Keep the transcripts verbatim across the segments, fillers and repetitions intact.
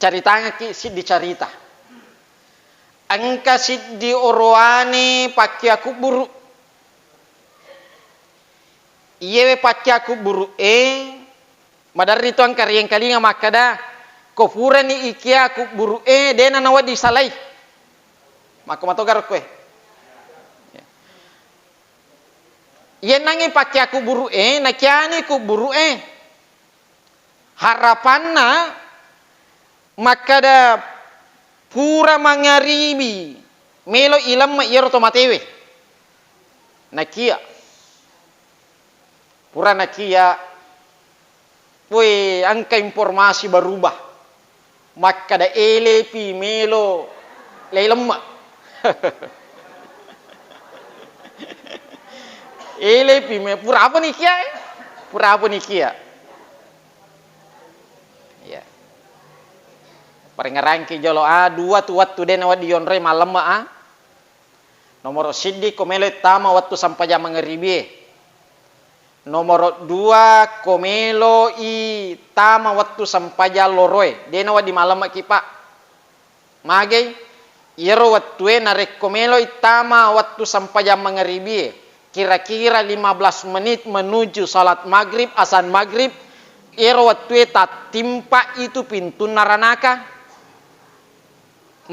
caritangekki siddi carita. Engka siddi orowane pakkia kubburu. Iyewe pakkia kubburu'e, maderri to engka riengkalinga makkeda, ko purani ikia kubburu'e, dena nawedding salai. Makko matogaro koe. Yennangngi pakkia kubburu'e, nakiani kubburu'e. Harapanna makkeda pura mangaribi melo ilemma iyaro to matewe. Nakia. Pura nakia, woi, engka informasi berubah. Makkeda elepi melo leilemma. Elepi me-, pura apa nikia, eh? Pura apa nikia? Ya. Parengngerangki jolo, ah, dua tu wettu dena wedding yonroi malemma, ah. Nomoro siddi ko melo tama wettu sempajang mangaribie. Nomoro dua ko meloi tama wettu sempajang loroe, dena wedding malemmaki, Pak. Magei, iyaro wettue narekko meloi tama wettu sempajang mangaribie, kira-kira lima belas menit menuju salat maghrib, azan maghrib, iyaro wettue tattimpa itu pintunna ranaka.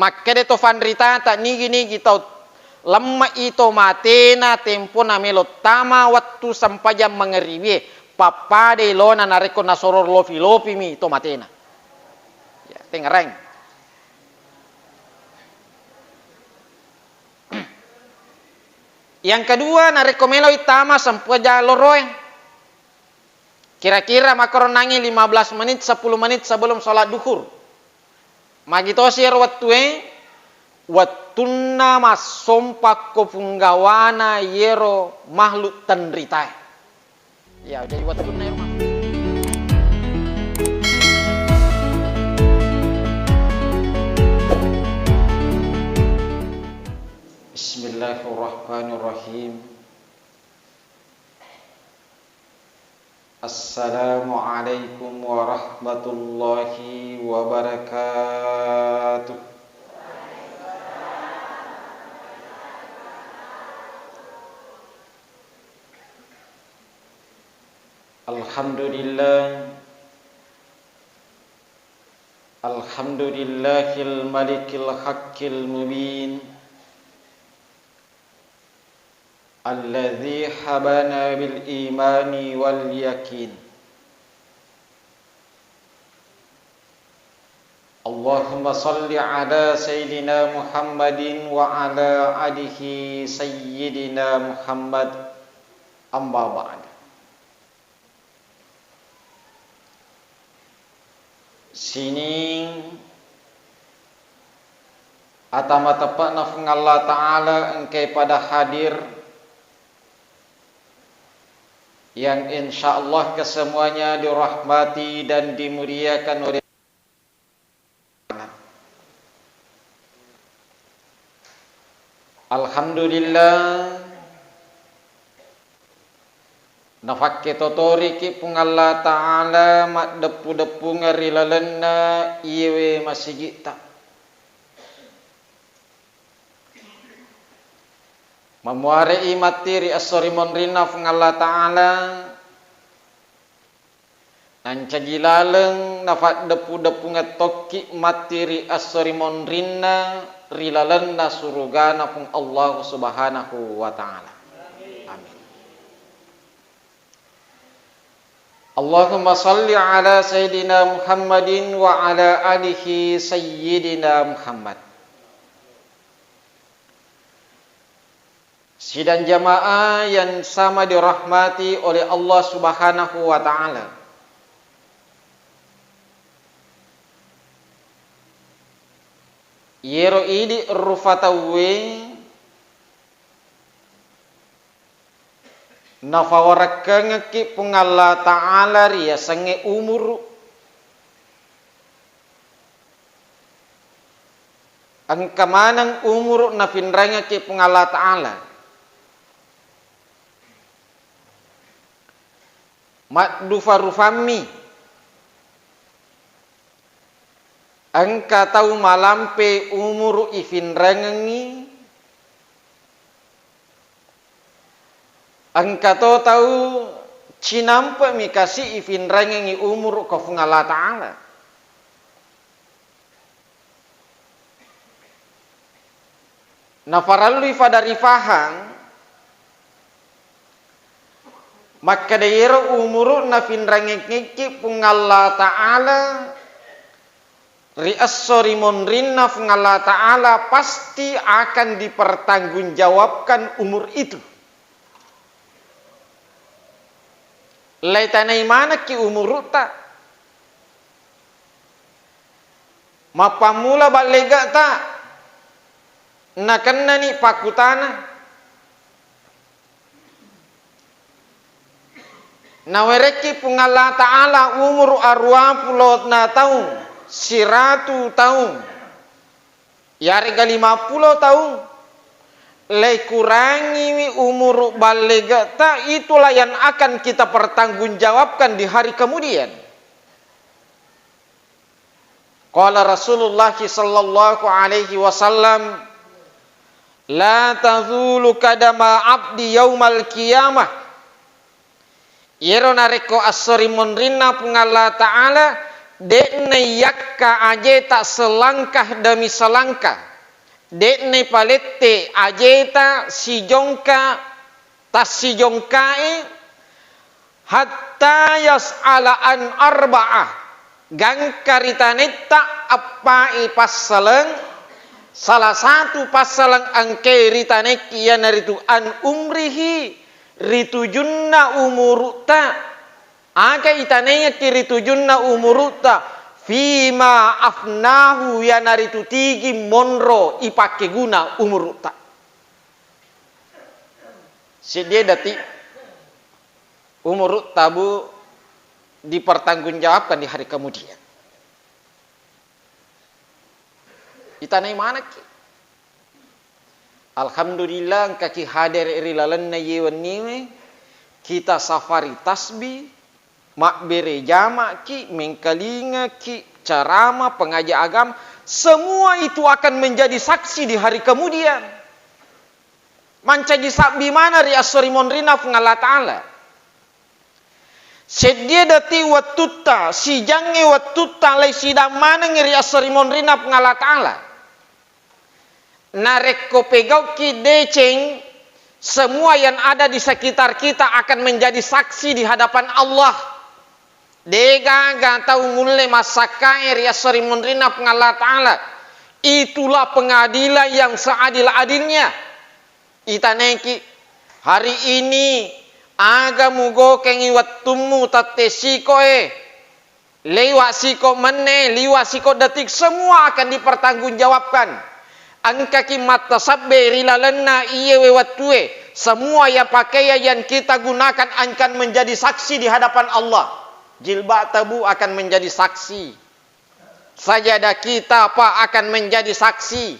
Makkeda to fanritata, nigi-nigi tau lemme'i to matena tempona melo tama wettu sempajang mangaribie, pappadai lona narekko nasoro lopi-lopimi to matena. Ya, tengngerang. Yang kedua, narekko meloi tama sempajang loroe, kira-kira makkoronnangngi lima belas menit, sepuluh menit sebelum sholat duhur. Magi tosi ero wettue, wettunna massompa ko punggawana yero makhluk tenritae. Iya, jadi wettunna ero ma-, Bismillahirrahmanirrahim. Assalamualaikum warahmatullahi wabarakatuh. Alhamdulillah. Alhamdulillahil malikil haqqil mubin. Alladzi habana bil imani wal yakin. Allahumma salli ala sayyidina Muhammadin wa ala alihi sayyidina Muhammad. Amma ba'd. Sining ata mateppe'na Fuang Allah Ta'ala engkae pada hadir, yang insya Allah kesemuanya dirahmati dan dimuliakan oleh Alhamdulillah, nafakketotoriki Puang Allah Ta'ala maddeppu-deppungeng ri lalenna iyewe masigi'ta. Mamuare'i matti ri esso ri monrinna Puang Allah Ta'ala, nancaji laleng nafaddeppu-deppungeng tokki matti ri esso ri monrinna ri lalenna surugana Puang Allah Subhanahu wa Ta'ala. Amin. Allahumma salli ala Sayyidina Muhammadin wa ala alihi Sayyidina Muhammad. Sidang jamaah yang sama dirahmati oleh Allah Subhanahu wa Ta'ala. Iyero idi rufa tauwe nafawarekkengekki Puang Allah Ta'ala riyasengnge umuru. Engka maneng umuru napinrengekki Puang Allah Ta'ala. Maddufa-rufammi. Engka tau malampe umuru ifinrengengngi, engka to tau cinampe'mi kasi ifinrengengngi umuru ko Puang Allah Ta'ala. Naparellui fada rifahang, makkeda iyero umuru nafinrengengekki Puang Allah Ta'ala, ri esso ri monrinna Puang Allah Ta'ala pasti akan dipertanggungjawabkan umur itu. Laitanai manekki umurutta. Mappammula ballegata, nakennani pakkutana. Nawerekki Puang Allah Ta'ala umuru aruwa pulona taung, siratu taung, yarega lima pulo taung, laikurangiwi umuru ballegata, itulah yang akan kita pertanggungjawabkan di hari kemudian. Qala Rasulullah sallallahu alaihi wasallam, "La tazulu qadama abdi yaumal qiyamah." Iyero narekko esso ri monrinna Puang Allah Ta'ala, de'na iyakka ajeta selangkah demi selangkah, de'na palette ajeta sijongka tassijongkae, hatta yas'ala an arba'ah, gangka ritanetta eppai passaleng, salah satu passaleng engkae ritaneikki iyanaritu an umrihi, ri tujunna umurutta. Aga itanaiakki ri tujunna umurutta? Fima afnahu, iyanaritu tigi monro ipakkeguna umurutta. Seddie detik umurutta, Bu, dipertanggungjawabkan di hari kemudian. Itanai manekki. Alhamdulillah, engkaki hadere ri lalenna iye wenniwe, kita safari tasbih, mabbere jama'ki, mengkalingaki ceramah, pengajian agama, semua itu akan menjadi saksi di hari kemudian. Mancaji sabbi maneng ri esso ri monrinna Puang Allah Ta'ala. Seddie detik wettutta, sijangnge wettutta, lai sidang manengngi ri esso ri monrinna Puang Allah Ta'ala. Narekko pegauki deceng, semua yang ada di sekitar kita akan menjadi saksi di hadapan Allah. Degaga tau mulle massakkae ri esso ri monrinna Puang Allah Ta'ala. Itulah pengadilan yang seadil-adilnya. Itaneki, hari ini aga mugokengi wettummu tette siko e, liwa siko menne, liwa siko detik, semua akan dipertanggungjawabkan. Engkaki mattasabbe ri lalenna iyewe wettue, semua ya pakaian yang kita gunakan akan menjadi saksi di hadapan Allah. Jilbab tabu akan menjadi saksi. Sajadah kita, Pak, akan menjadi saksi.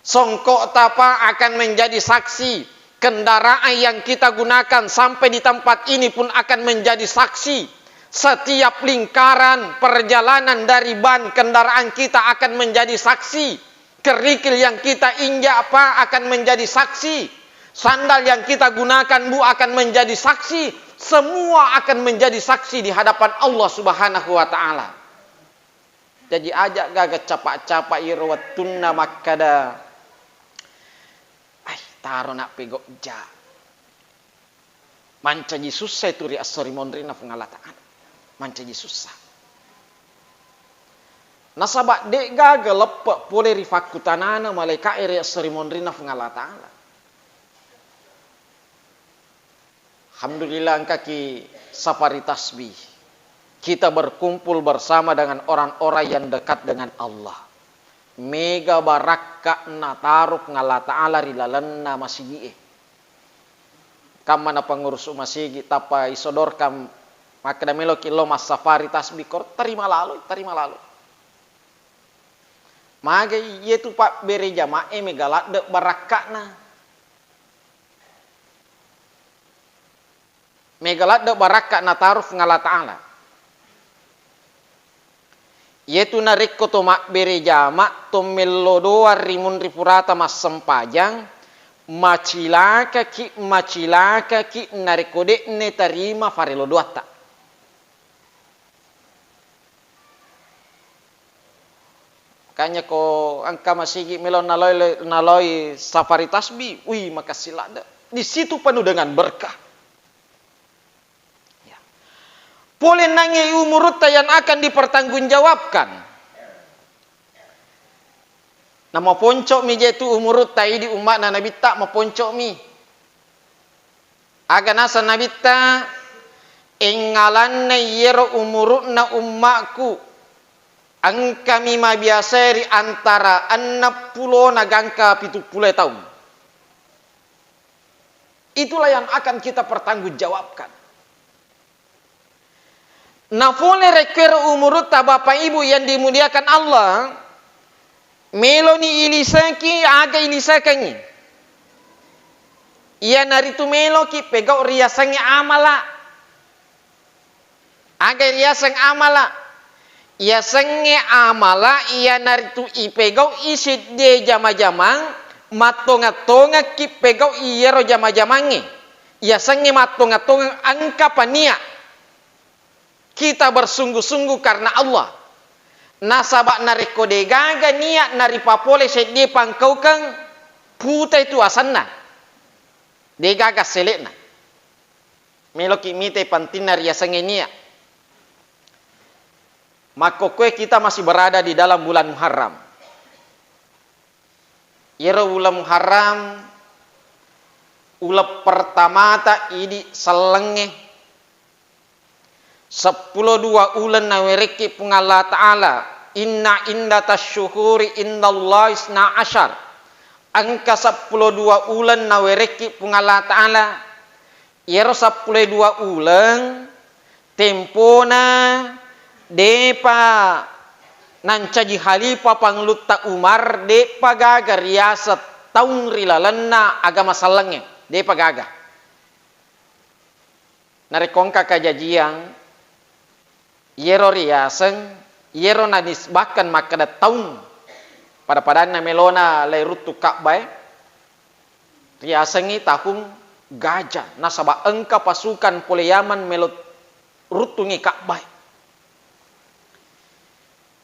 Songkok ta, Pak, akan menjadi saksi. Kendaraan yang kita gunakan sampai di tempat ini pun akan menjadi saksi. Setiap lingkaran perjalanan dari ban kendaraan kita akan menjadi saksi. Kerikil yang kita injak, Pak, akan menjadi saksi. Sandal yang kita gunakan, Bu, akan menjadi saksi. Semua akan menjadi saksi di hadapan Allah Subhanahu wa Ta'ala. Jaji, aja gaga capa-capa iyaro wettunna makkada, "Ai, taro na pegojja." Mancaji sussa itu ri esso ri monrinna Puang Allah Ta'ala. Mancaji sussa. Nasaba de gaga leppe pole ri fakkutanana malaika'e ri esso ri monrinna Puang Allah Ta'ala. Alhamdulillah, engkaki safari tasbih. Kita berkumpul bersama dengan orang-orang yang dekat dengan Allah. Mega barakka nataro Puang Allah Ta'ala ri lalenna masigi'e. Kamma na pengurusu masigi, tappa isodorkan, makkeda meloki lo massafari tasbih, koro tarima lalo, tarima lalo. Magai iyetu pabbere jama'e mega ladde barakka'na. Mega ladde barakka nataro Puang Allah Ta'ala. Iyetu narekko to mabbere jama, to mello doang ri munri purata massempajang, macilakaki, macilakaki narekko de'ne tarima farelo doatta. Makanya ko engka masigi melo naloi, naloi safari tasbih, wih, makassi ladde. Di situ penuh dengan berkah. Ya. Pole nangnge umurutta yang akan dipertanggungjawabkan. Na maponco'mi je tu umurutta idi umma'na Nabitta, maponco'mi. Aga naseng Nabitta, engngalanna iyero umuru'na umma'ku, engkami mabiasae ri antara enneng pulo na gangka pitung pulo taung. Itulah yang akan kita pertanggungjawabkan. Napole rekkuero umurutta, Bapak Ibu yang dimuliakan Allah, meloni iliseki aga ilisekengngi. Iyanaritu meloki pegau riasengnge amala. Aga riaseng amala? Yasengnge amala iyanaritu ipegau'i seddie jama-jamang, mattonga-tongekki pegau'i iyaro jama-jamangnge. Yasengnge mattonga-tongeng engkapa nia'. Kita bersungguh-sungguh karena Allah. Nasaba narekko degaga nia' naripapole seddie pangkaukeng, putai tu asenna. Degaga sele'na. Meloki mitai pentingna riasengnge nia'. Makkokkoe kita masih berada di dalam bulan Muharram. Iyaro uleng Muharram, uleng pertamata idi sellengnge. Seppulo dua uleng nawerekki Puang Allah Ta'ala, "Inna indatasy syuhuri indallahi isna asyar." Engka seppulo dua uleng nawerekki Puang Allah Ta'ala. Iyaro seppulo dua uleng tempona depa nancaji khalifah Pangulutta Umar, de'pa gaga riaseng taung ri lalenna agama sellengnge, de'pa gaga. Narekko engka kajajiang, iyero riaseng, iyero nanisbahkan makkeda taung, pada-padanna melona lairuttu Ka'bae, riasengngi tahung gajah, nasaba engka pasukan pole Yaman melo ruttungngi Ka'bae.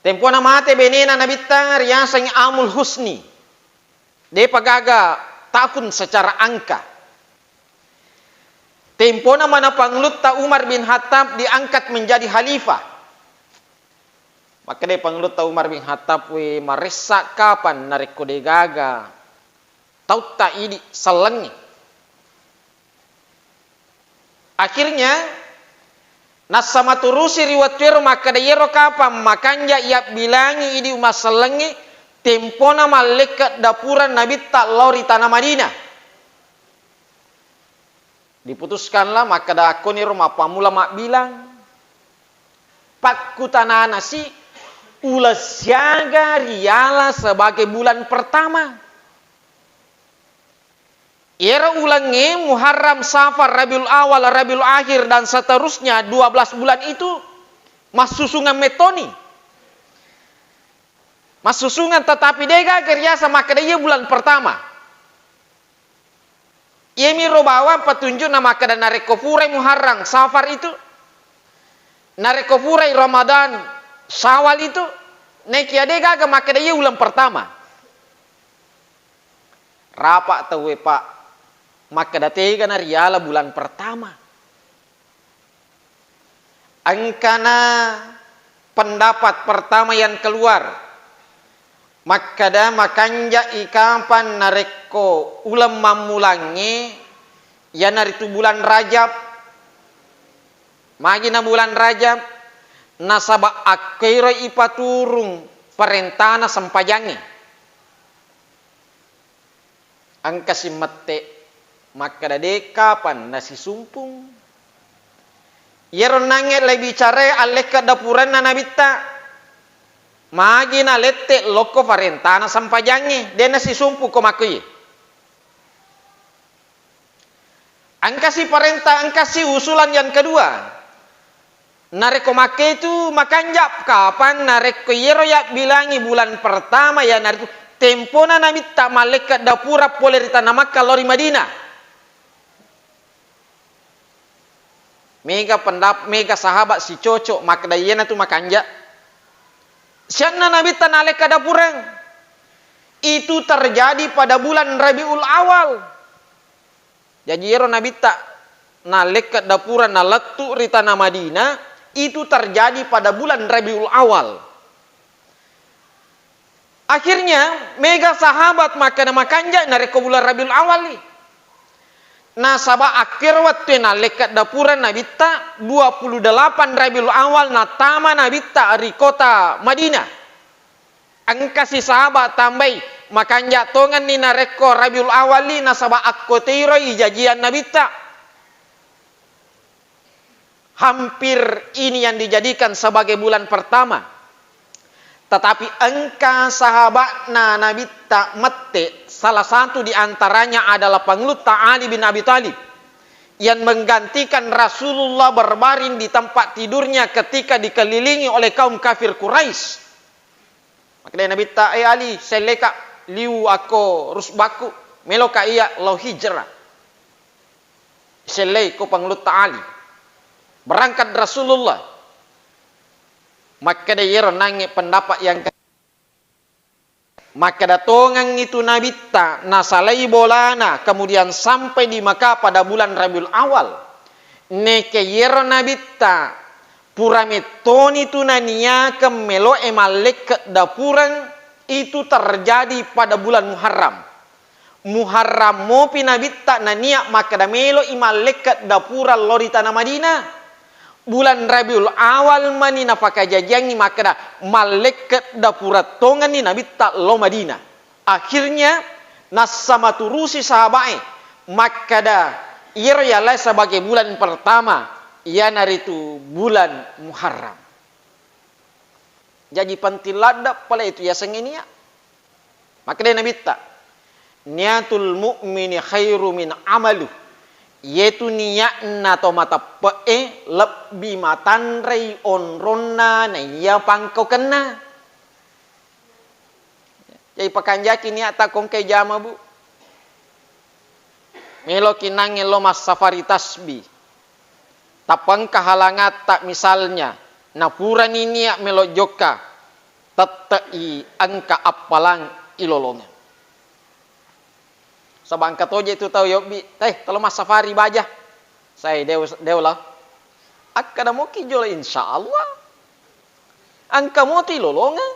Tempona mate benena Nabitta riasengngi Amul Husni. De'pa gaga tahun secara angka. Tempona mana Pangulutta Umar bin Khattab diangkat menjadi khalifah. Makkedai Pangulutta Umar bin Khattab, "We, maressa kapan narekko degaga tautta idi sellengnge?" Akhirnya, nassa maturusi ri wettuero makkeda, iyero kapang makanja iyabbilangi idi umma sellengnge, tempona mallekke dapureng Nabitta lao ri tana Madinah. Diputuskanlah makkeda akkoniro mappammula mabbilang. Pakkutananasi, uleng siaga riala sebagai bulan pertama. Iyaro ulengnge Muharram, Safar, Rabiul Awal, Rabiul Akhir, dan seterusnya, dua belas bulan itu massusungang mettoni. Massusungang, tetapi degaga riaseng makkeda iya bulan pertama. Iyamiro bawang petunjukna makkeda narekko purai Muharram, Safar itu, narekko purai Ramadan, Syawal itu, naekiya degaga makkeda iya uleng pertama. Rapa tauwe, Pak, makkeda tegana riala bulan pertama. Engkana pendapat pertama yang keluar, makkeda makanja'i kapang narekko uleng mammulangnge, iyanaritu bulan Rajab. Magina bulan Rajab? Nasaba akkoiro ipaturung parentana sempajangnge. Engkasi mette makkeda de kapang nasisumpung. Iyaro nangnge le bicarae allekka dapurenna Nabitta, magi nalette lokko parentana sempajangnge, de nasisumpung ko makkoye. Engkasi parenta, engkasi usulan yang kedua. Narekko makketu makanja kapang, narekko iyaro yabbilangi bulan pertama, iyanaritu tempona Nabitta mallekke dapureng pole ri tana Makkah lao ri Madinah. Mega pendap-, mega sahabat sicocok makkeda iyanatu makanja. Sianna Nabitta nallekke dapureng, itu terjadi pada bulan Rabiul Awal. Jaji, iyaro Nabitta nallekke dapureng nalettu ri tana Madinah, itu terjadi pada bulan Rabiul Awal. Akhirnya, mega sahabat makkeda makanja narekko bulan Rabiul Awal ni. Nasaba akkero wettue nallekke dapureng Nabitta, dua puluh delapan Rabiul Awal natama Nabitta ri kota Madinah. Engkasi sahabat tambai, makanja tongenni narekko Rabiul Awal ni, nasaba akkoteiroi jajian Nabitta. Hampir ini yang dijadikan sebagai bulan pertama. Tetapi engka sahabatna Nabitta mette, salah satu di antaranya adalah Pangulutta Ali bin Abi Thalib, yang menggantikan Rasulullah berbaring di tempat tidurnya ketika dikelilingi oleh kaum kafir Quraisy. Makkedai Nabitta, "Eh Ali, selleka liu akko rusbakku, meloka iya lao hijrah." Sellei ko Pangulutta Ali. Berangkat Rasulullah. Makkeda iyaro nangnge pendapat yang ke-, makkeda tongengngi tu Nabitta nasalai bolana, kemudian sampai di Mekah pada bulan Rabiul Awal. Neke iyaro Nabitta pura mettoni tu naniakeng meloe mallekke dapureng, itu terjadi pada bulan Muharram. Muharram mopi Nabitta nania makkeda melo'i mallekke dapureng lao ri tana Madinah. Bulan Rabiul Awal mani napakajajiangngi makkeda mallekke dapureng tongenni Nabitta lao Madinah. Akhirnya, nassa maturusi sahabae makkeda iyaro yalai sebagai bulan pertama, iyanaritu bulan Muharram. Jaji penting ladde pale itu yasengnge nia. Makkeda Nabitta, "Niatul mu'mini khairu min amalu." Iyetu niatna to mateppe'e lebbi matanrei onronna naiya pangkaukenna. Jadi pakanjaki niatta ko engkai jama, Bu. Meloki nangnge lo massafari tasbih. Tappa engka halangatta, misalnya, napurani nia melo jokka, tette'i engka appalang ilolongeng. Saba engka toje tu tau yobbi, "Teh, telo massafari baja." Sai, deu-, deu lao. Akkeda moki jolo, insya Allah. Engka moti lolongeng.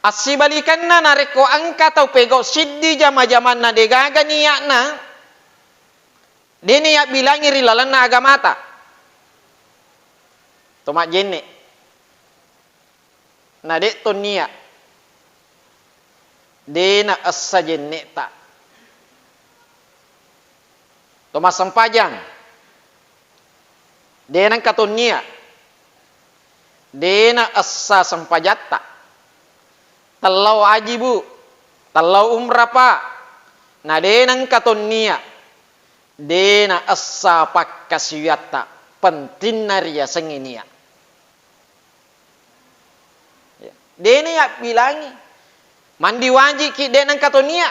Assibalikenna, narekko engka tau pegau siddi jama-jamanna degaga niatna, dena yabbilangi ri lalenna agamata. To majjenne. Na de to nia, dena essa jenneta. To massempajang, dena engka to nia, dena essa sempajatta. Tellau aji, Bu, tellau umrah, Pak, na dena engka to nia, dena essa pakkasiwiatta. Pentinna riasengnge nia. Ya. Dena yabbilangi. Mandi wajiki, de nengka to nia.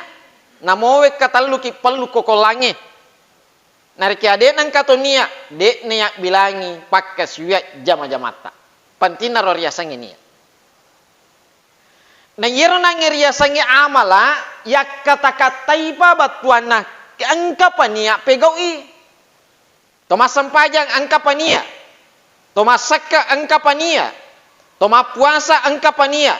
Namowekka telluki pellu kokollangnge. Narekki ade nengka to nia, de na yabbilangi pakkasiwiang jama-jamatta. Pentinna ro riasengnge nia. Na iyaro nangnge riasengnge amala, yakkata-kataipa battuanna, engkapa nia pegau'i. To massempajang engkapa nia, to massekke engkapa nia, to mappuasa engkapa nia,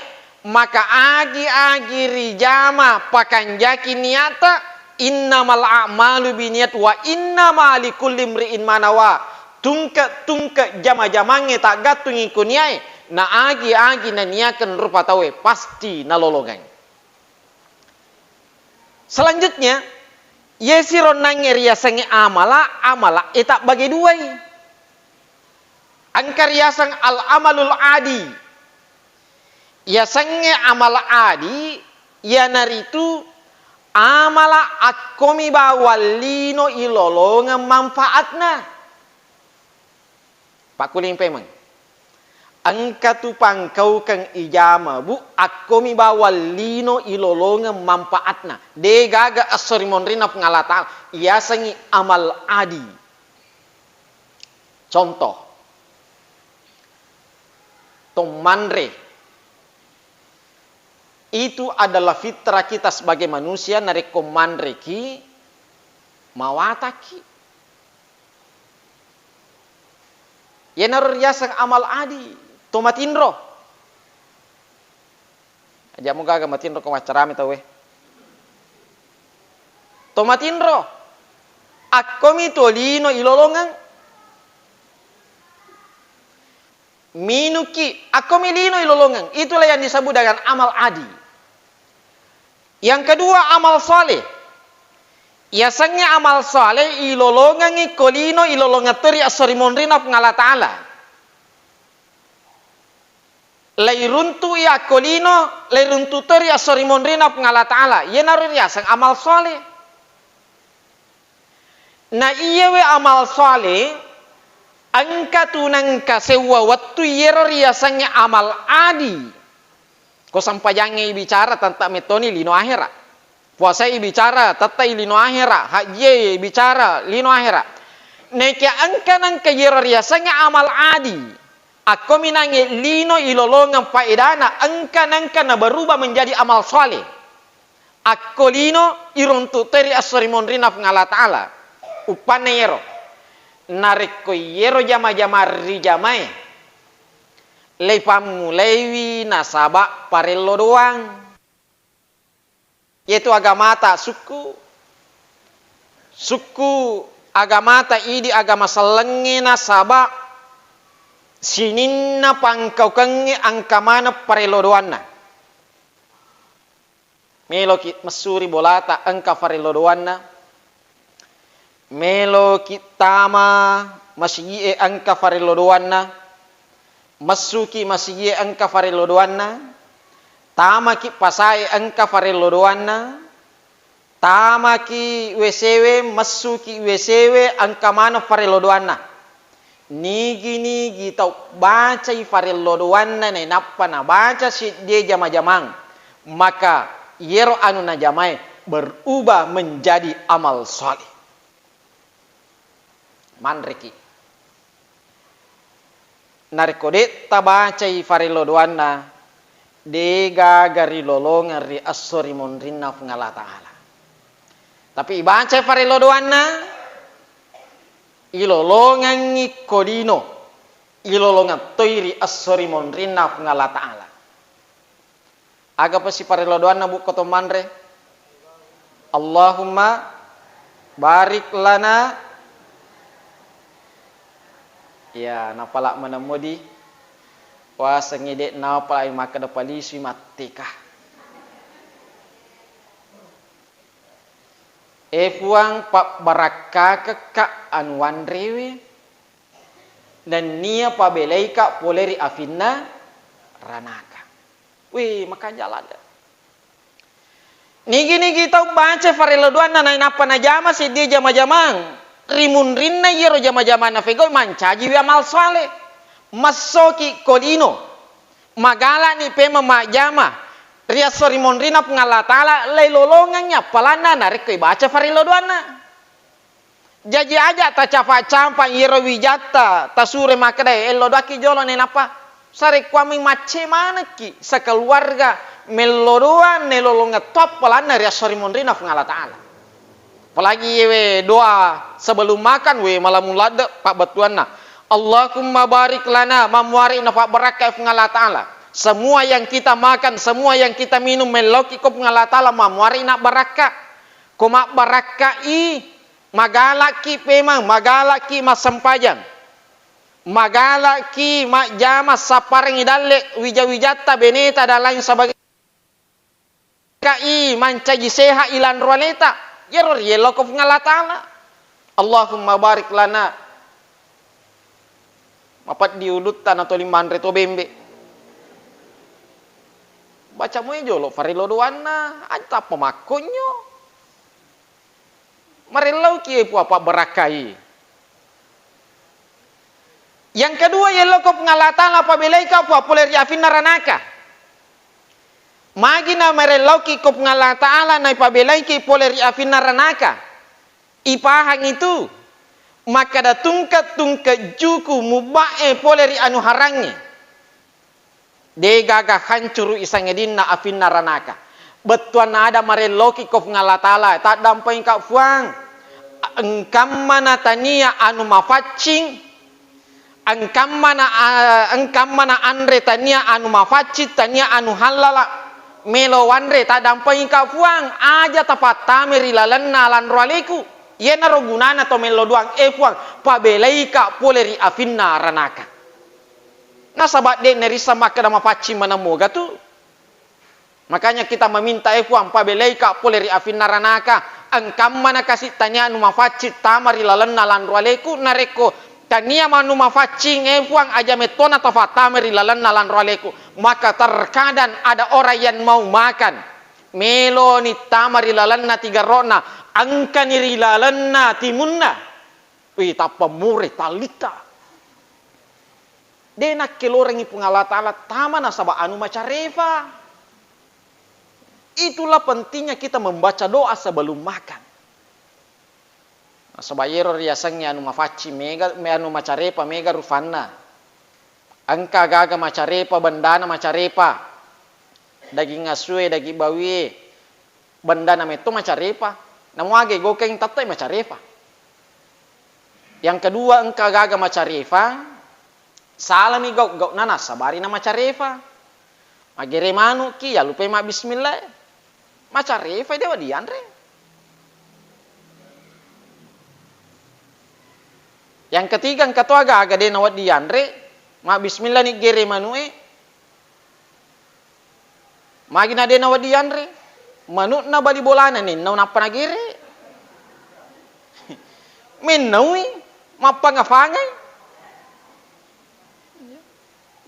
maka agi-agi rijama pakanjaki niatta, innamal a'malu binniyat wa innama likulli imri'in ma nawa. Tungke-tungke jama-jamangnge taggattungi ko niae, na agi-agi naniakeng rupa tauwe pasti nalolongeng. Selanjutnya, yesiro nangnge riasengnge amala, amala e tabbage duai. Engka riaseng al-amalul adi. Yasengnge amala adi, iyanaritu Amala akkomi bawang lino ilolongeng manfaatna. Pakkuling pemeng. Engka tu pangkaukeng ijama, Bu, akkomi bawang lino ilolongeng manfaatna. De gaga esso ri monrinna Puang Allah Ta'ala. Yasengngi amal adi. Contoh. Tommanre. Itu adalah fitrah kita sebagai manusia, narekko manreki, mawataki. Iyanaro riaseng amal adi, to matinro. Aja mugaga matinro ko maccarami tauwe. To matinro. Akkomi to lino ilolongeng. Minuki, akkomi lino ilolongeng. Itulah yang disebut dengan amal adi. Yang kedua, amal saleh. Yasengnge amal saleh ilolongengngi ko lino, ilolongeng to ri esso ri monrinna Puang Allah Ta'ala. Lairuntu'i akko lino, lairuntu to ri esso ri monrinna Puang Allah Ta'ala. Iyanaro riaseng amal saleh. Na iyawe amal saleh, engka tu nengka sewwa wettu iyero riasengnge amal adi. Ko sempajangnge ibicara tentang metoni lino ahera. Puasai ibicara tettai lino ahera, hajjie ibicara lino ahera. Nekia engka nengka iyero riasengnge amal adi. Akko minangnge lino ilolongeng faedana, engka nengka naberubah menjadi amal saleh. Akko lino iruntu toi ri esso ri monrinna Puang Allah Ta'ala. Uppanna iyero, narekko iyero jama-jama rijamae, leipammulaiwi nasaba parello doang. Iyetu agamata sukku, sukku agamata idi agama sellengnge nasaba sininna pangkaukengnge engka maneng parello doanna. Meloki messuri bolata engka farello doanna. Meloki tama masigi'e engka farello doanna. Messuki masigi'e engka farello doanna. Tamaki pasae engka farello doanna. Tamaki W C we, messuki W C we, engka maneng farello doanna. Nigi-nigi tau bacai farello doanna nainappa nabaca seddie jama-jamang, maka iyero anu najamae berubah menjadi amal saleh. Manreki. Narekko de' tabacai farello doanna, de' gaga rilolongeng ri esso ri monrinna Puang Allah Ta'ala. Tapi ibacai farello doanna, ilolongengngi ko lino, ilolongeng toi ri esso ri monrinna Puang Allah Ta'ala. Aga pasi parello doanna bukko to manre? Allahumma barik lana. Ya, napala maneng modi. Wasengngi de' napala makkeda palisui matteka. E Puang, pabbarakkakekka anu wanrewe. Nennia pabelaika pole ri afinna ranaka. Wih, makanja ladde. Nigi-nigi tau baca farello doanna nainappa najama seddie jama-jamang. Ri munrinna iyaro jama-jamanna fegau mancajiwi amal saleh. Massoki ko lino. Magalani pemeng majjama. Ri esso ri monrinna Puang Allah Ta'ala lailolongengngi appalanna narekko ibaca farello doanna. Jaji aja tacapa-capa iyaro wijatta, tasure makkedae, ello doakki jolo nainappa. Sarekkuammi macce manekki sekeluarga mello doang nelolongeng to appalanna ri esso ri monrinna Puang Allah Ta'ala. Apalagi yewe doa sebelum makan, we malamu ladde pabbettuanna. Allahumma barik lana, mammuare napabbarakkai Puang Allah Ta'ala. Semua yang kita makan, semua yang kita minum, melloki ko Puang Allah Ta'ala, mammuare nabbarakka. Ko mabbarakkai, magalaki pemeng, magalaki massempajang, magalaki majjama sapparengngi dalle wija-wijatta, beneta dan lain sebagainya. Kai mancaji seha ilanro aleta, iyaro riello ko Puang Allah Ta'ala. Allahumma barik lana. Mapeddi ulutta natoli manre to bembe. Baca moi jolo farello doanna, aja tappa makkonyo. Marellauki, e Puang, pabbarakkai. Yang kedua, yelloko Puang Allah Ta'ala pabelaika, Puang, pole ri afinna ranaka. Magi namarellauki ko Puang Allah Ta'ala naipabelaiki pole ri afinna ranaka? Ipahang itu, makkada tungke-tungke juku mubba'e pole ri anu harangnge. Degaga hancuru i sangedinna afinna ranaka. Bettuanna ada marelloki ko Puang Allah Ta'ala, taddampengika Puang. Engkammana tania anu mafaccing, engkammana, a-, engkammana anre tania anu mafaccing, tania anu hallala. Melo wanre, taddampengika Puang, aja tapattame ri lalenna lanro aleku. Iyanaro gunana to mello doang, e Puang, pabelaika pole ri afinna ranaka. Nasaba de' nerisseng makkeda mapaccing maneng moga tu. Makanya kita meminta, e Puang, pabelaika pole ri afinna ranaka. Engkammana kasi tania anu mafaccing tama ri lalenna lanro aleku, narekko tania manu mafaccing, e Puang, aja mettona tafattama ri lalenna lanro aleku. Maka terkadang ada orang yang mau makan, meloni tama ri lalenna tigaro'na, engkani ri lalenna timunna. Wih, tappa mure tallitta. De' nakkelorengngi Puang Allah Ta'ala tama nasaba anu macarepa. Itulah pentingnya kita membaca doa sebelum makan. Nasaba iyero riasengnge anu mafaccing mega, me-, anu macarepa mega rufanna. Engka gaga macarepa, bendana macarepa. Daging asue, daging bawie, bendana metto macarepa. Namo aga gokeng tette'i macarepa. Yang kedua, engka gaga macarepa, salami gau-, gau'na nassabari na macarepa. Maggere manu'ki, yallupai mabbismillah. Macarepa de' wedding yanre. Yang ketiga, engka to aga-aga de' nawedding yanre, mabbismillah ni gere manu'e. Magi na de' nawedding yanre? Manu'na bali bolana nennau nappa nagere. Mennaui, mappangafangai.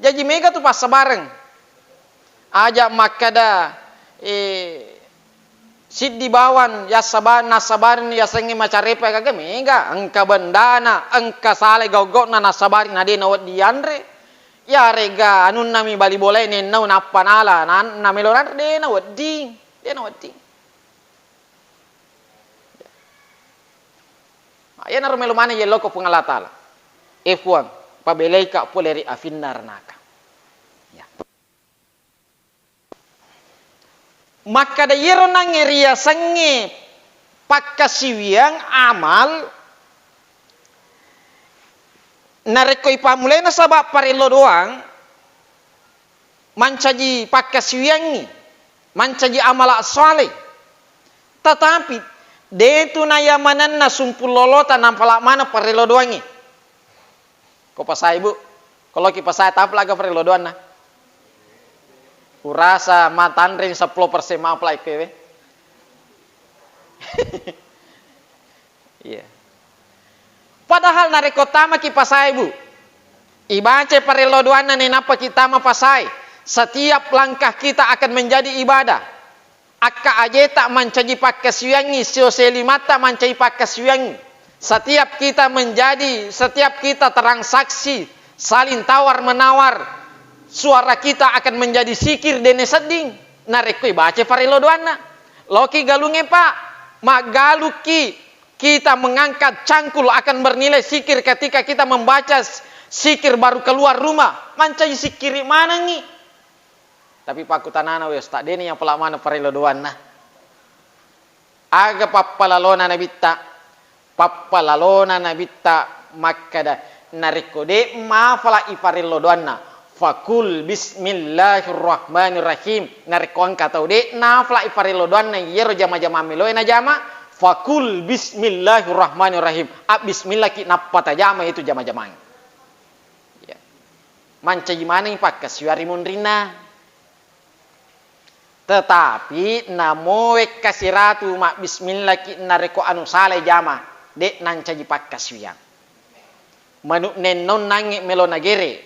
Jaji mega tu passabareng. Aja makkeda, eh, siddi bawang yassaba-, nassabarenni yasengnge macarepa gaga mega, engka bendana, engka salai gau-gau'na nassabari na de' nawedding yanre. Yarega anunnami bali bolae nennau nappa nala, na, namelo nanre, de' nawedding, de' nawedding. Iyanaro melo maneng yelloko Puang Allah Ta'ala. E Puang, pabelaika pole ri afinna ranaka. Ya. Makkada iyero nangnge riasengnge pakkasiwiang amal, narekko ipammulai nasaba parello doang, mancaji pakkasiwiangngi, mancaji amala saleh. Tetapi, detu nayamanenna sumpung lolota nampala maneng parello doangngi. Ko pasai, Bu. Ko loki pasai, tapla aga parello doanna? Urasa matanreng seppulo persen mapla ikkewe. Iya. Padahal narekko tamaki pasai, Bu, ibaca parello doanna nainappaki tama pasai, setiap langkah kita akan menjadi ibadah. Akka ajeta mancaji pakkasiwiangngi, sio selimatta mancaji pakkasiwiangngi. Setiap kita menjadi, setiap kita transaksi, saling tawar menawar, suara kita akan menjadi sikir dene sedding. Narekko ibaca parello doanna. Loki galungnge, Pak, maggalukki kita mengangkat cangkul akan bernilai sikir ketika kita membaca s-, sikir baru keluar rumah. Mancaji sikkiri manengngi. Tapi pakkutanana, we Ustaz, deni yang pala maneng parello doanna. Aga pappalalona Nabitta? Pappalalona Nabitta makkada, narekko de mafala iparello doanna, fakul bismillahirrahmanirrahim. Narekko engka tau de nafala iparello doanna, iyero jama-jama meloe najama, fakul bismillahirrahmanirrahim. Abbismillahki nappa tajama itu jama-jamang. Ya. Mancaji maneng pakkasiwiang ri munrinna. Tetapi namo wekka siratu mabbismillahki narekko anu salai jama, de nancaji pakkasiwiang. Manu nennaung nangnge melo nagere,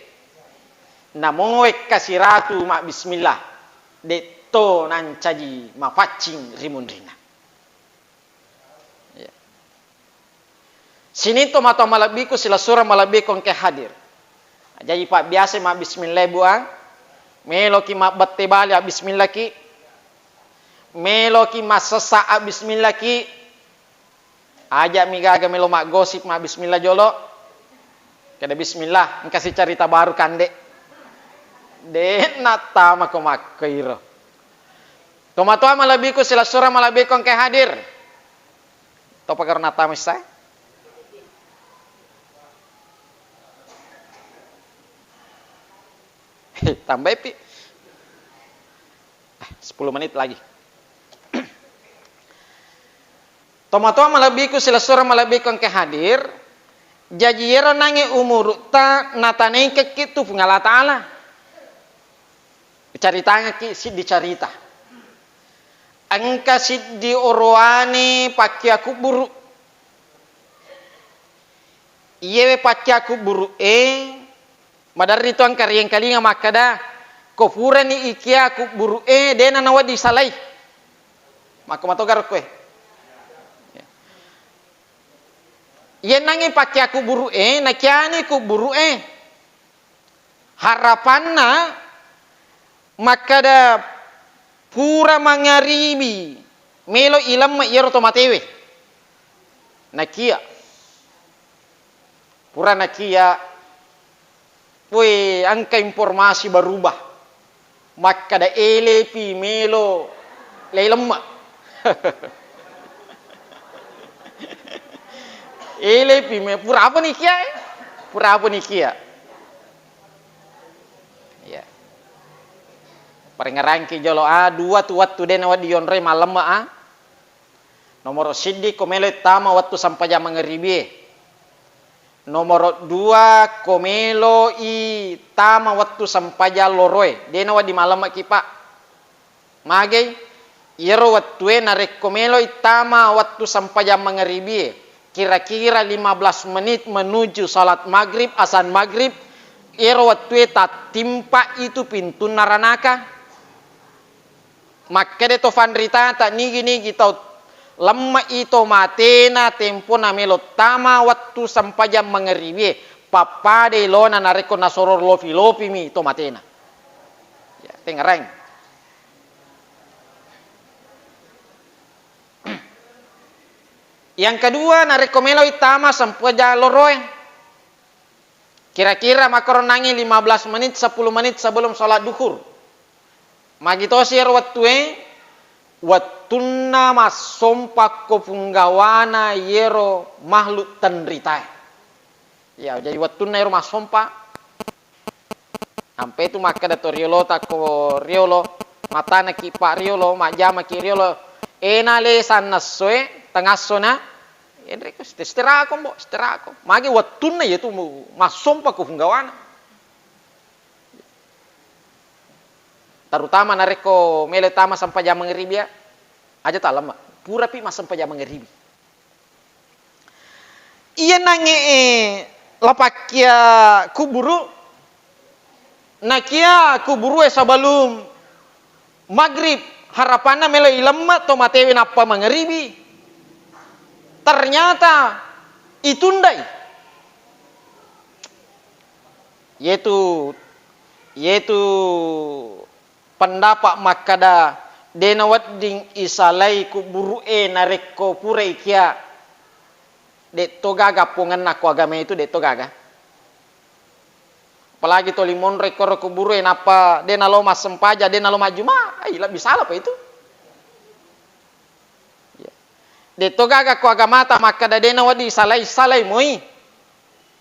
namo wekka siratu mabbismillah, de to nancaji mapaccing ri munrinna. Iya. Sining tomatoa malebbiku, silessureng malebbiku engka hadir. Jaji pabbiasai mabbismillah, Bu, a. Meloki mabbette bale, abbismillaki. Meloki massessa, abbismillaki. Aja'mi gaga melo maggosip, mabbismillah jolo. Keda bismillah, engkasi carita baru kande. De' nattamako makkoiro. Tomatoa malebbiku, silessureng malebbiku engka hadir. Topa garo nattama issae? Tambaipi. Eh, sepuluh menit lagi. Tomatoa malebbiku, silessureng malebbiku engka hadir. Jaji iyero nangnge umuru'ta natanaikekki tu Puang Allah Ta'ala. Caritangekki siddi carita. Engka siddi orowane pakkia kubburu. Iyewe pakkia kubburu'e, maderri tu engka riengkalinga makkeda, ko purani ikia kubburu'e, de'na nawedding salai. Makko matoga rokkoe. Iyennangngi pakkia kubburu'e, nakiani kubburu'e. Harapanna makkeda pura mangaribi melo ilemme iyaro to matewe. Nakia. Pura nakia, woi, engka informasi berubah. Makkeda elepi melo lelemme. Elepi me-, pura apa nikia, eh? Pura apa nikia? Iya. Parengerangki jolo, ah, dua tu wettu de' nawedding yonroi malemme, ah. Nomoro siddi, ko meloi tama wettu sempajang mangaribie. Nomoro dua, ko meloi tama wettu sempajang loroe, de' nawedding malemmeki, Pak. Magei, iyaro wettue narekko meloi tama wettu sempajang mangaribie, kira-kira lima belas menit menuju salat maghrib, asan maghrib, iyaro wettue tattimpa itu pintunna ranaka. Makkeda to fanritata, nigi-nigi tau lemme'i to matena tempona melo tama wettu sempajang mangaribie, pappadai lona narekko nasoro lopi-lopimi to matena. Ya, tengerang. Yang kedua, narekko meloi tama sempajang loroe, kira-kira makkoronangngi lima belas menit, sepuluh menit sebelum sholat duhur. Magi tosi ero wettue, wettunna massompa ko punggawana yero makhluk tenritae. Ya, jadi wettunna ero massompa, ampe tu makkeda to riolota ko riolo, matanaki pa riolo, majjamaki riolo, ena le sannassoe, tengassona, enreko, iste-, isterako, Mbo, isterako. Magi wettunna yetu massompa ko punggawana. Terutama narekko melo tama sempajang mangaribia, aja talemme. Purapi massempajang mangaribi. Iya nangnge, eh, lapakkia kuburu, nakia kuburu e sebelum maghrib, harapanna melo ilemme to matewe nappa mangaribi. Ternyata itundai. Yetu, yetu pendapat makkeda, de' nawedding isalai kuburu'e narekko purai kia, de' to gaga pongenna ko agama itu, de' to gaga. Apalagi toli monro ikkoro kuburu'e, nappa de' nalo massempajang, de' nalo majjuma, ai, lebbi salapa itu. Ya. De' to gaga ko agamata makkeda de' nawedding isalai, salai moi.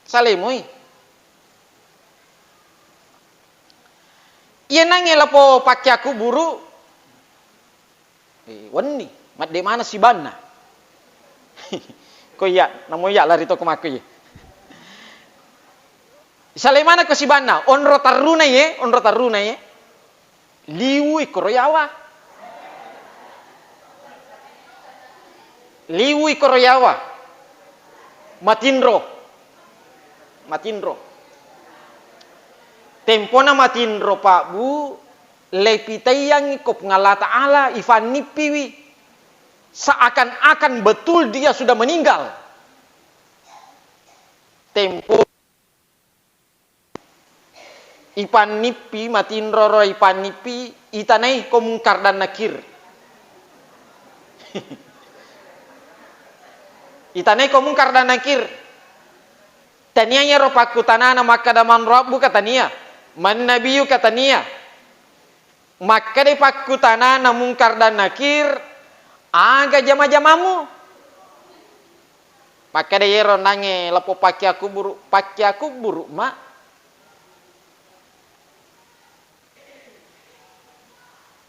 Salai moi. Iya nangnge lapo pakkia kuburu, eh, wenni, madde' maneng sibanna. Ko iya, namo iya lari to ko makko iye. Salai maneng ko sibanna, onro tarruna iye, onro tarruna iye. Liwu ikkoro yawa. Liwu ikkoro yawa. Matinro. Matinro. Tempona matinro, Pak, Bu, leipitaiyangngi ko Puang Allah Ta'ala, ifannippiwi. Seakan-akan betul dia sudah meninggal. tempo ipannippi, matinroro ipannippi, itanai ko Mungkar dan Nakir. Itanai ko Mungkar dan Nakir. Tania iyaro pakkutanana makkeda, "Man rabbuka?" Tania. "Man nabiyuka?" Tania. Makkedai pakkutanana Mungkar dan Nakir, "Aga jama-jamamu?" Makkeda iyaro nangnge lapong pakkiakubburu, "Pakkiakubburu, Ma."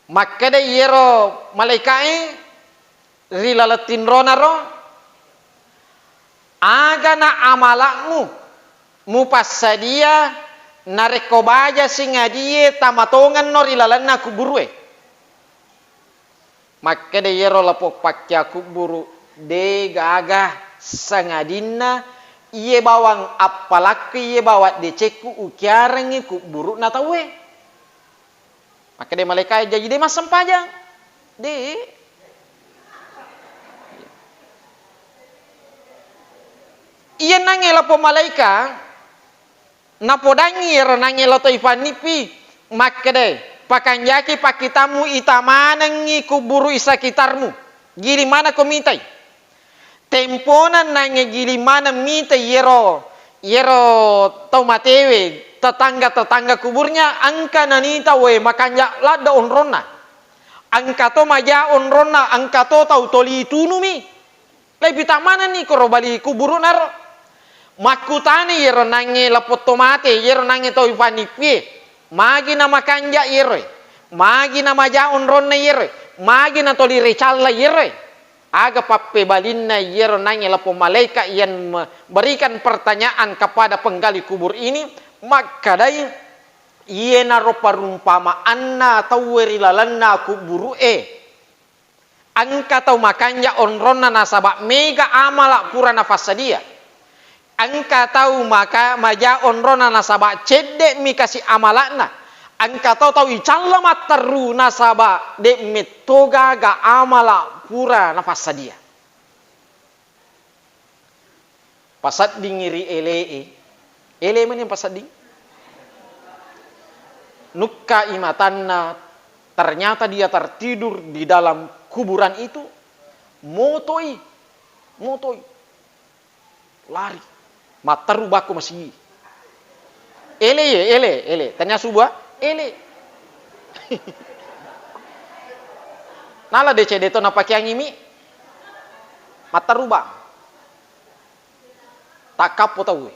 Makkeda iyaro malaika'e ri laleng tinronaro, "Agana amala'mu mupassadia narekko baja singadie tamatongenno ri lalenna kuburue?" Makkeda iyaro lapong pakkiakubburu, "De gaga, sangadinna iye bawang appalakku, iye bawang decekku ukiarengngi kubburu'na tauwe." Makkeda malaikae, "Jaji de massempajang?" "De." Iye nangnge lapong malaika, napodangngi iyaro nangnge lao to ipannippi, makkedae, "Pakanjaki pakkitammu, ita manengngi kubburu i sakitarmu. Giling maneng ko mitai." Tempona nangnge giling maneng mitai iyaro, iyaro tau matewe, tetangga-tetangga kuburnya, engka nanita we makanja ladde onronna. Engka to maja onronna, engka to tau toli tunumi. Leipita manenni koro bali kuburu'naro. Makkutani iyaro nangnge lapong to mate, iyaro nangnge tau ipannippie, "Magi namakanja iyeroe? Magi namaja onronna iyeroe? Magi natoli recalla iyeroe?" Aga pappebalinna iyaro nangnge lapong malaika yang me-, berikan pertanyaan kepada penggali kubur ini? Makkadai, "Iyenaro perumpamaanna tauwe ri lalenna kuburu'e. Engka tau makanja onronna nasaba mega amala pura nafassadia. Engka tau maka-, maja onronna nasaba cedde'mi kasi amala'na. Engka to tau icalla matteru nasaba de metto gaga amala pura nafassadia." Paseddingngi ri ele'e. Ele mani pasedding? Nukkai matanna, ternyata dia tertidur di dalam kuburan itu. Motoi, motoi. Lari. Matteru bakko masigi. Ele ye, ele, ele. Tania suba, ele. Nala deceng de to napakeangngi mi. Matteru bang. Takkappo tauwe.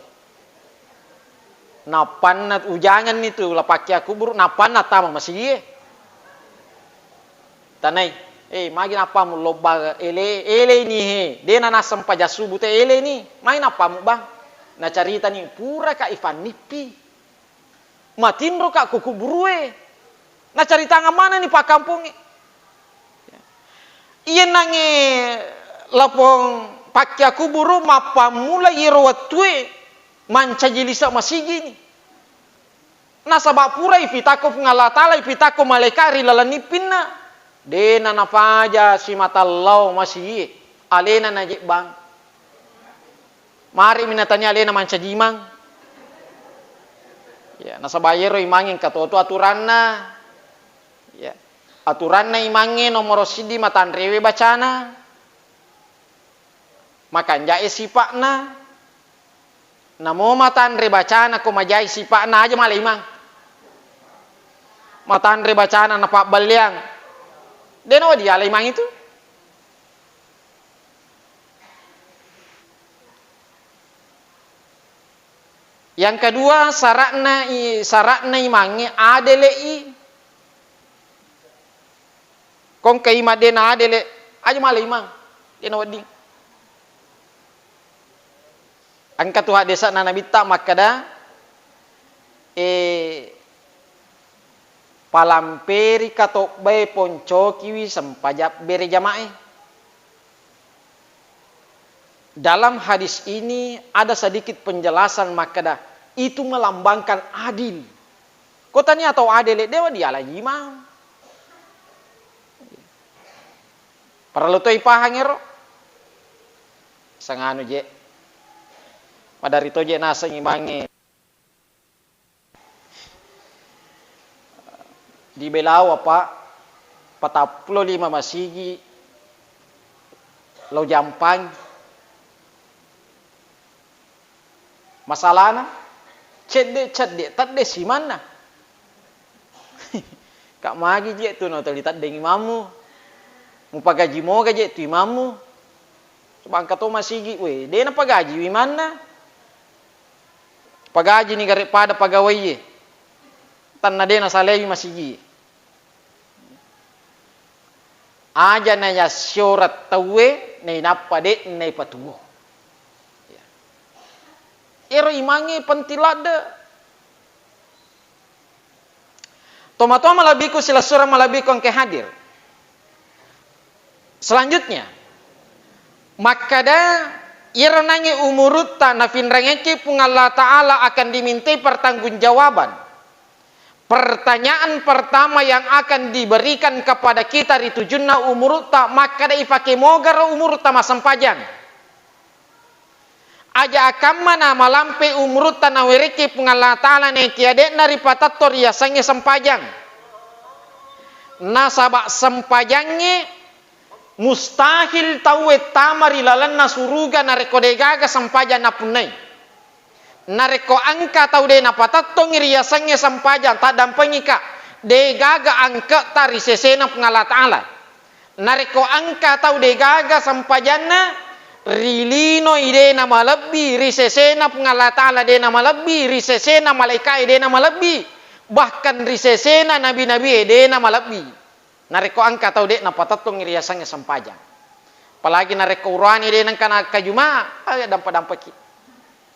Nappanna ujangenni tu lapakkia kuburu, nappanna tama masigie. Tanai, eh, magi nappamu lobba ele, ele ni he, dena nassempajang subu te ele ni, magi nappamu bang? Nacaritani, puraka ifannippi. Matinroka ko kuburue. Nacaritangeng manenni pakkampongnge. Iyanangnge lapong pakkia kuburu mappammula iyaro wettue mancaji lise masigini. Nasaba pura ipitakko Puang Allah Taala, ipitakko malaeka ri laleng nippinna. Dena napaja simata lao masigie. Alena najebbang. Marimi natania alena mancaji imang. Ya, nasaba iyaro imangnge engka to tu aturanna. Ya. Aturanna imangnge nomoro siddi matanrewe bacana. Makanjae sipa'na. Namo matanre bacana ko majai sipa'na aja mala imang. Matanre bacana napabbelleang. Dena wadiala imang itu. Yang kedua, sara'na i-, sara'na imangnge adele'i. Kongka imang de naadele, aja mala imang. De nawedding. Engka tu hadesa'na Nabitta makkeda, eh, palamperi katobbae poncokiwi sempajang bere jamae. Dalam hadis ini ada sedikit penjelasan makkeda, itu melambangkan adil. Ko tania tau adele, dewa diala imang. Parellu toi pahang ero. Sanganu je. Maderri toje naseng imangnge di Belawa, Pak, patappulo lima masigi lo jampang. Masalana cedde-cedde tedde simanna. Kak magi je tu na tuli teddeng imammu. Mupagaji moga je tu imammu. Coba engka to masigi, we, de napagaji imanna. Pagaji ni gare pada pagawai e. Tanna de nasalai masigi. Aja nayassioreng tauwe, nainappa de naipatuwo. Ya. Ero imangnge penting ladde. Tomatoa malebbiku, silessureng malebbiku engke hadir. Selanjutnya, makkada, iyaro nangnge umurutta nafinrengekki Puang Allah Ta'ala akan dimintai pertanggungjawaban. Pertanyaan pertama yang akan diberikan kepada kita ri tujunna umurutta, makkada ifake mogaro umurutta massempajang. Aja akamma na malampe umurutta nawerekki Puang Allah Ta'ala nekia de'na ripatetto riasengnge sempajang. Nasaba sempajangnge mustahil tauwe tama ri lalenna suruga narekko degaga sempajang napunnai. Narekko engka tau de napatettongi riasengnge sempajang, taddampengika, degaga angke'ta ri sesena Puang Allah Ta'ala. Narekko engka tau degaga sempajanna, ri linoi de namalebbi, ri sesena Puang Allah Ta'ala de namalebbi, ri sesena malaikae de namalebbi, bahkan ri sesena nabi-nabie de namalebbi. Narekko engka tau de napatettongi riasengnge sempajang. Apalagi narekko urane de nengka nakkajuma, ayo dampa-dampaki.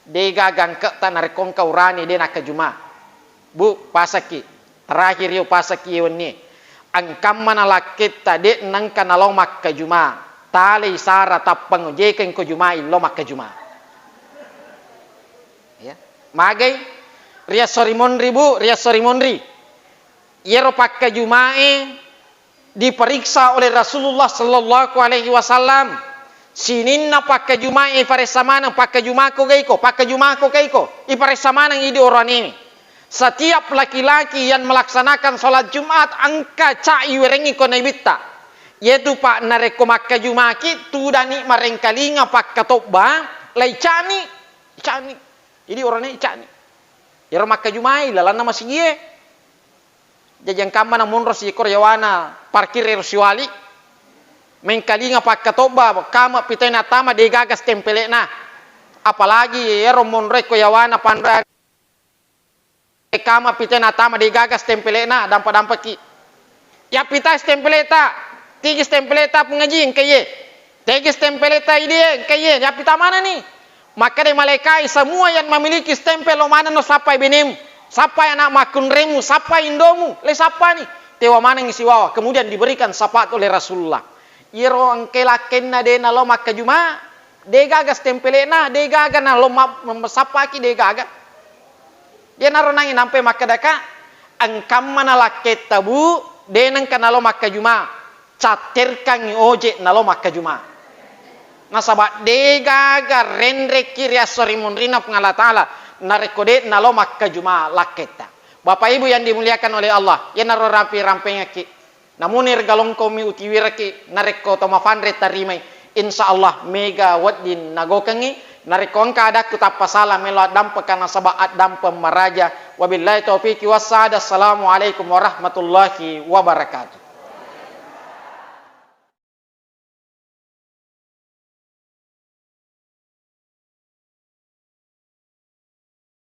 Degaga angke'ta narekko engka urane de nakkajuma. Bu, pasakki. Terakhir yo pasakki ye wennie. Engkamma nalakketta de nengka nalao makkajuma. Talei sara tappang ojekeng ko jumai lo makkajuma. Ya. Magai? Riasso ri monri, Bu, riasso ri monri. Iyaro pakkajumae diperiksa oleh Rasulullah sallallahu alaihi wasallam. Sininna pakkajumae iparessa maneng, pakkajumako gaiko, pakkajumako gaiko, iparessa maneng idi oranene. Setiap laki-laki yang melaksanakan sholat Jumat engka ca iwerengi ko nabitta. Yetu, Pak, narekko makkajumaki tudani marengkalinga pakkatobba, lai cani, cani. Jadi orane cani. Iyaro makkajumai lalanna masigie. Jaji engkamma namonro sikoro yawana parkir ero siwali. Mengkalinga pakkatobba, kama pitae nattama degaga stempele'na. Apalagi ero monroe ko yawana panra-, kama pitae nattama degaga stempele'na, dampa-dampaki. Yappitai stempeleta, tegi stempeleta pengaji engka iye. Tegi stempeleta idie engka iye, yappita manani. Makkeda malaikai, semua yang memiliki stempel lo manenno sappai benemu, sappai anak makkunremu, sappai indomu, le sappani. Tewa manengi siwawa, kemudian diberikan syafaat oleh Rasulullah. Iyaro engke lakkenna de nalo makkajuma, de gaga stempelena, de gaga nalo ma-, ma-, sappaki, de gaga. Iyanaro nangi nampe makkedaka, engkamma nalakketta, Bu, de nengka nalo makkajuma, catterkangngi ojek nalo makkajuma. Nasaba de gaga renrekki ri esso ri munrinna Puang Allah Ta'ala, narekko de nalo makkajuma lakketta. Bapak Ibu yang dimuliakan oleh Allah, iyanaro rampi-rampengekki. Namuni ri galongkomi utiwiraki, narekko to mafanre tarimai, insya Allah mega wedding nagokengngi, narekko engka adakku tappa sala melo addampeka nasaba addampeng maraja. Wabillahi taufiqi wassaada. Assalamualaikum warahmatullahi wabarakatuh.